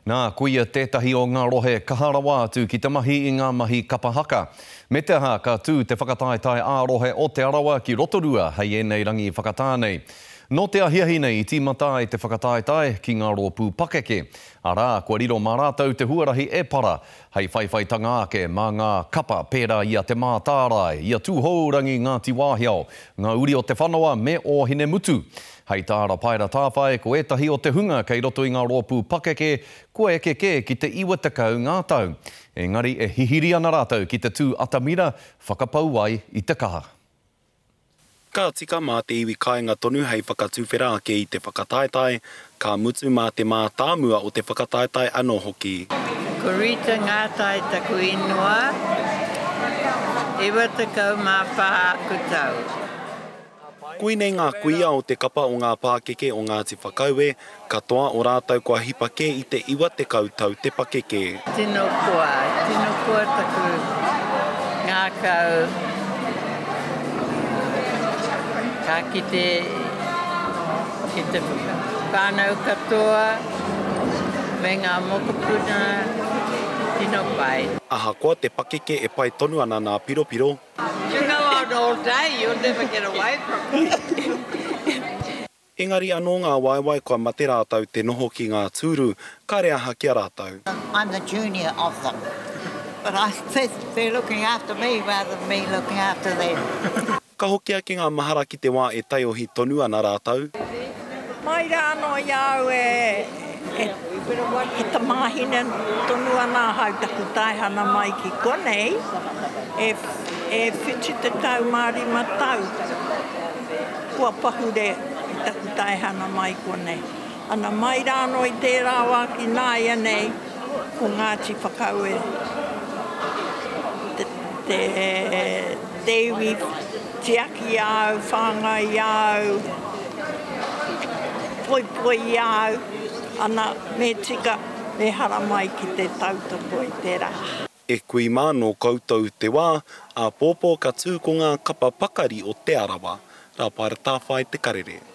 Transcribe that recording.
Nā, koia tētahi o ngā rohe kaha rawa atu ki te mahi i ngā mahi kapa haka. Me te aha, ka tū te whakataetae ā-rohe o Te Arawa ki Rotorua hei ēnei rangi whakatā nei. Nō te ahiahi nei i tīmata ai te whakataetae ki ngā rōpū pakeke, arā, kua riro mā rātou te huarahi e para hei whaiwhaitanga ake mā ngā kapa pērā i a Te Mātārae, i a Tūhourangi Ngāti Wāhiao, Ngā Uri o Te Whanawa me Ōhinemutu. Hei tā Rapaera Tāwhai, ko ētahi o te hunga kei roto i ngā rōpū pakeke kua eke kē ki te 90 ngā tau. Engari e hihiri ana rātou ki te tū atamira whakapau ai i te kaha. Ka tika mā te iwi kāinga tonu hei whakatuwhera ake i te whakataetae, ka mutu mā te mātāmua o te whakataetae anō hoki. Ko Rita Ngatai taku inoa, 94 aku tau. Koinei ngā kuia o te kapa o ngā pākeke o Ngāti Whakaue, katoa o rātou kua hipa kē i te 90 tau te pakeke. Tino koa, tino koa taku ngākau ka kite i te whānau katoa me ngā mokopuna, tino pai. Ahakoa te pakeke e pai tonu ana nā Piropiro, You go on all day, you'll never get away from me. Engari anō ngā waewae kua mate rātou te noho ki ngā tūru, kare aha ki a rātou. I'm the junior of them, but I think they're looking after me rather than me looking after them. Ka hoki ake ngā mahara ki te wā e taiohi tonu ana rātou. Mai rā anō i a au e he tamāhine tonu ana ahau taku taehana mai ki konei, e 75 tau kua pahure i taku taehana mai konei. Ana mai rā anō i tērā wā ki nāianei, ko Ngāti Whakaue te iwi tiaki i a au, whāngai i a au, poipoi i a au, ana, me tika, me haramai ki te tautoko i te rā. E kui mā, nō koutou te wā, āpōpō ka tū ko ngā kapa pakari o Te Arawa. Rāpaera Tāwhai Te Karere.